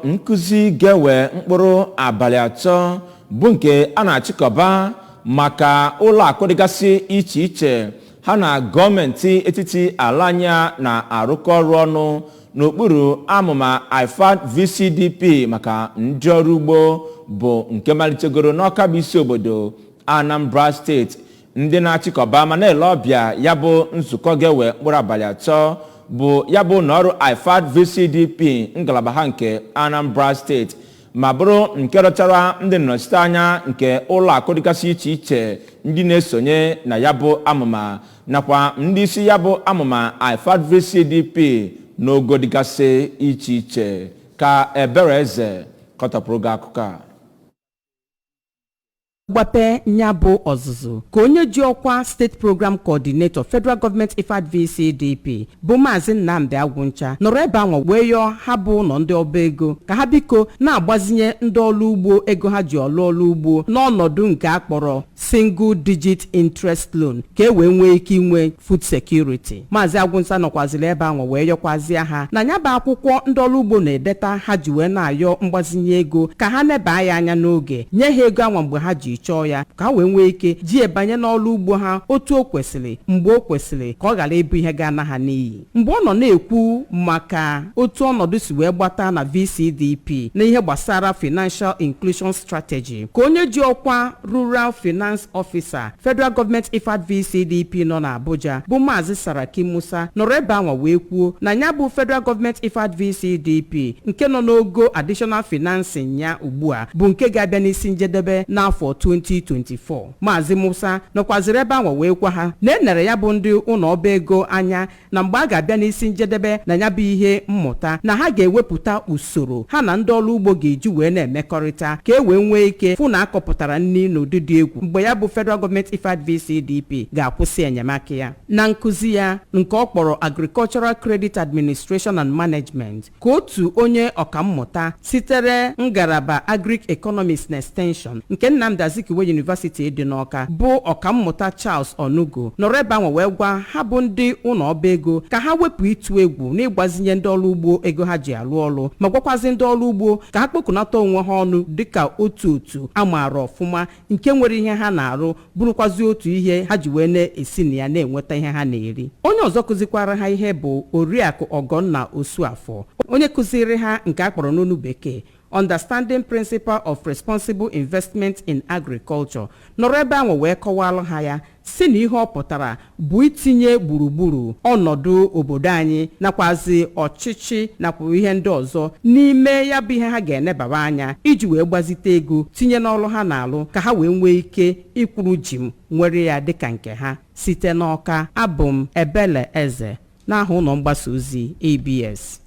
Nkụzi ga-ewe mkpụrụ abalị 3 bụ nke a na-achịkọba maka ụlọ akụ dịgasị iche iche ha na gọọmenti etiti ala anyị na-arụkọ ọrụ ọnụ n'okpuru amụma IFAD VCDP maka ndị ọrụ ugbo, bụ nke malitegoro n'Ọka, bụ isi obodo Anambra Steeti. Ndị na-achịkọba ma na-ele ọbịa ya bụ nzukọ ga-ewe mkpụrụ abalị 3 bụ ya bụ na ọrụ IFAD VCDP ngalaba ha nke Anambra Steeti, ma bụrụ nke rọtara ndị nnọchiteanya nke ụlọ akụ dịgasị iche iche ndị na-esonye na ya bụ amụma, nakwa ndị isi ya bụ amụma IFAD VCDP n'ogo dịgasị iche iche. Ka Ebere Eze kọtọpụrụ gị akụkọ a. Gbape ya bụ ọzụzụ ka onye ji ọkwa State Program Coordinator, Federal Government IFAD VCDP, bụ Maazị Nnamdi Agwụncha, nọrọ ebe ahụ wee yọọ ha bụ ụlọ ndị ọba ego ka ha biko na-agbazinye ndị ọrụ ugbo ego ha ji ọlụ ọrụ ugbo n'ọnọdụ nke a kpọrọ single digit interest loan, ka e wee nwee ike inwe food security. Maazị Agwụnsa nọkwaziri ebe ahụ wee yọkwazie ha na ya bụ akwụkwọ ndị ọrụ ugbo na-edeta ha ji wee na-ayọ mgbazinye ego, ka ha neba ya anya n'oge, nye ha ego anwa mgbe ha ji chọọ ya, ka ha wee nwee ike ji ebanye n'ọrụ ugbo ha otu o kwesịrị, mgbe o kwesịrị, ka ọ ghara ịbụ ihe ga-ana ha n'iyi. Mgbe ọ nọ na-ekwu maka otu ọnọdụ si wee gbata na VCDP na ihe gbasara Financial Inclusion Strategy, ka onye ji ọkwa Rural Finance Officer, Federal Government IFAD VCDP nọ n'Abuja, bụ Maazị Saraki Musa, nọrọ ebe anwa wee kwuo na ya bụ Federal Government IFAD VCDP nke nọ n'ogo additional financing ya ugbu a, bụ nke ga-abịa n'isi njedebe n'afọ 2024. Maazị Musa nọkwaziri ebe ahụ wee gwa ha na enere ya bụ ndị ụlọ ọba ego anya na mgbe a ga-abịa n'isi njedebe na ya bụ ihe mmụta, na ha ga-ewepụta usoro ha na ndị ọrụ ugbo ga-eji wee na-emekọrịta, ka e wee nwee ike fụ na akọpụtara nri n'ụdị dị egwu mgbe ya bụ Federal Government IFAD VCDP ga-akwụsị enyemaka ya. Na nkụzi ya nke ọ kpọrọ Agricultural Credit Administration and Management, ka otu onye ọkammụta sitere ngalaba Agric Economics na Extension nke Nnamdi Azikiwe University dị n'Ọka, bụ Ọkammụta Charles Onugo, nọrọ ebe ahụ wee gwa ha bụ ndị ụlọ ọba ego ka ha wepụ ịtụ egwu n'ịgbazinye ndị ọrụ ugbo ego ha ji alụ ọrụ, ma gwakwazi ndị ọrụ ugbo ka ha kpokọnata onwe ha ọnụ dịka otu otu a maara ọfụma nke nwere ihe ha na-arụ, bụrụkwazi otu ihe ha ji wee na-esi na ya na-enweta ihe ha na-eri. Onye ọzọ kụzikwara ha ihe bụ Oriakụ Ọgọnna Osuafọ, onye kụziri ha nke a kpọrọ n'onu Bekee Understanding Principle of Responsible Investment in Agriculture, nọrọ ebe ahụ wee kọwalụ ha ya, si na ihe ọ pụtara bụ itinye gburugburu ọnọdụ obodo anyị nakwazi ọchịchị nakwa ihe ndị ọzọ n'ime ya bụ ihe ha ga-enebara anya iji wee gbazite ego tinye n'ọrụ ha na-alụ, ka ha wee nwee ike ịkwụrụ jim nwere ya dịka nke ha. Site n'Ọka, abụ m Ebele Eze n'aha ụlọ mgbasa ozi ABS.